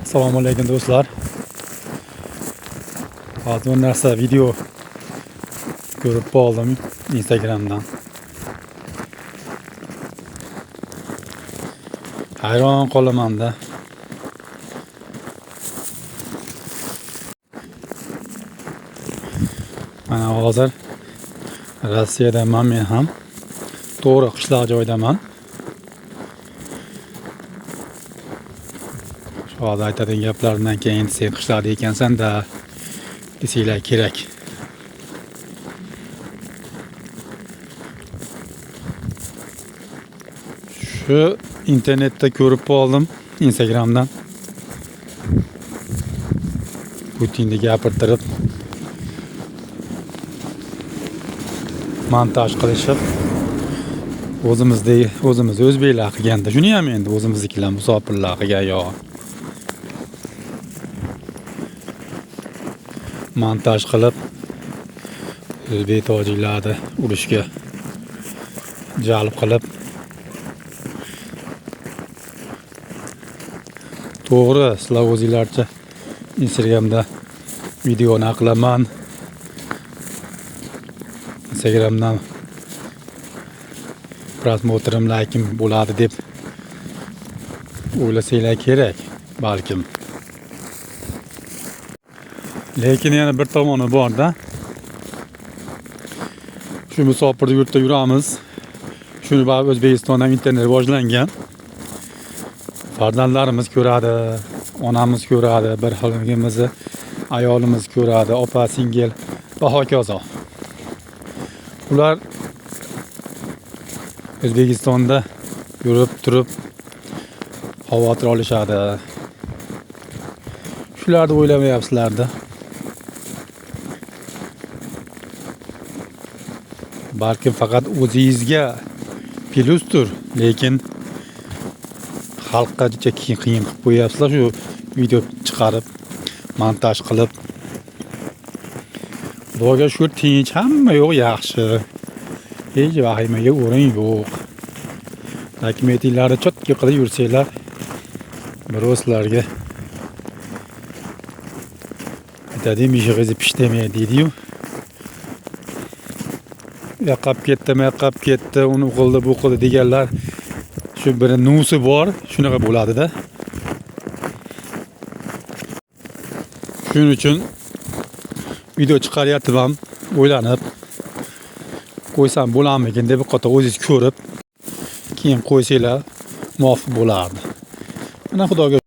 Assalomu alaykum, do'stlar. Hozir bir narsa video ko'rib qoldim Instagramdan. Hayron qolaman-da. Mana hozir Rossiyadaman men ham. To'g'ri, qishloq joydaman. Shu hozir aytadigan gaplarimdan keyin sen qishloqda ekansan-da desanglar kerak. Shu internetda ko'rib qoldim, Instagramdan. Putinni gapirtirib montaj qilishib o'zimizdek o'zimiz o'zbeklar qilganda shuni ham endi o'zimiznikilar musofirlar qilgan yo montaj qilib o'zbek tojiklarni urushga jalb qilib. To'g'ri, sizlar o'zinglarcha Instagramda videoni qilaman. Instagramdan просмотр im, laykim bo'ladi deb o'ylasanglar kerak balkim. Lekin yana bir tomoni bor-da. Shu musofir yurtda yuramiz. Shuni baribir O'zbekistonda ham internet rivojlangan. Farzandlarimiz ko'radi, onamiz ko'radi, bir xilligimizni ayolimiz ko'radi, opa, singil va hokazo. Ular O'zbekistonda yurib turib xavotir olishadi. Shularni o'ylamayapsizlarda. Balkim faqat o'zingizga plyusdir, lekin xalqqa juda qiyin qilib qo'yapsizlar shu video chiqarib, montaj qilib. Xudoga shukur, tinch, hamma yo'q yaxshi. Hech vahimaga o'rin yo'q. Dokumentinglarni чётко qilib yursanglar, birov sizlarga aytadi, mishig'ingizni pishtami deydi-yu. Yoqab ketdi, mayaqab ketdi, uni qildi, bu qildi deganlar shu bir nusi bor, shunaqa bo'ladida. Shuning uchun video chiqaryaptim ham o'ylanib qo'ysam bo'larmikin deb bir qator o'zingiz ko'rib keyin qo'ysanglar muvofiq bo'lardi. Mana Xudoga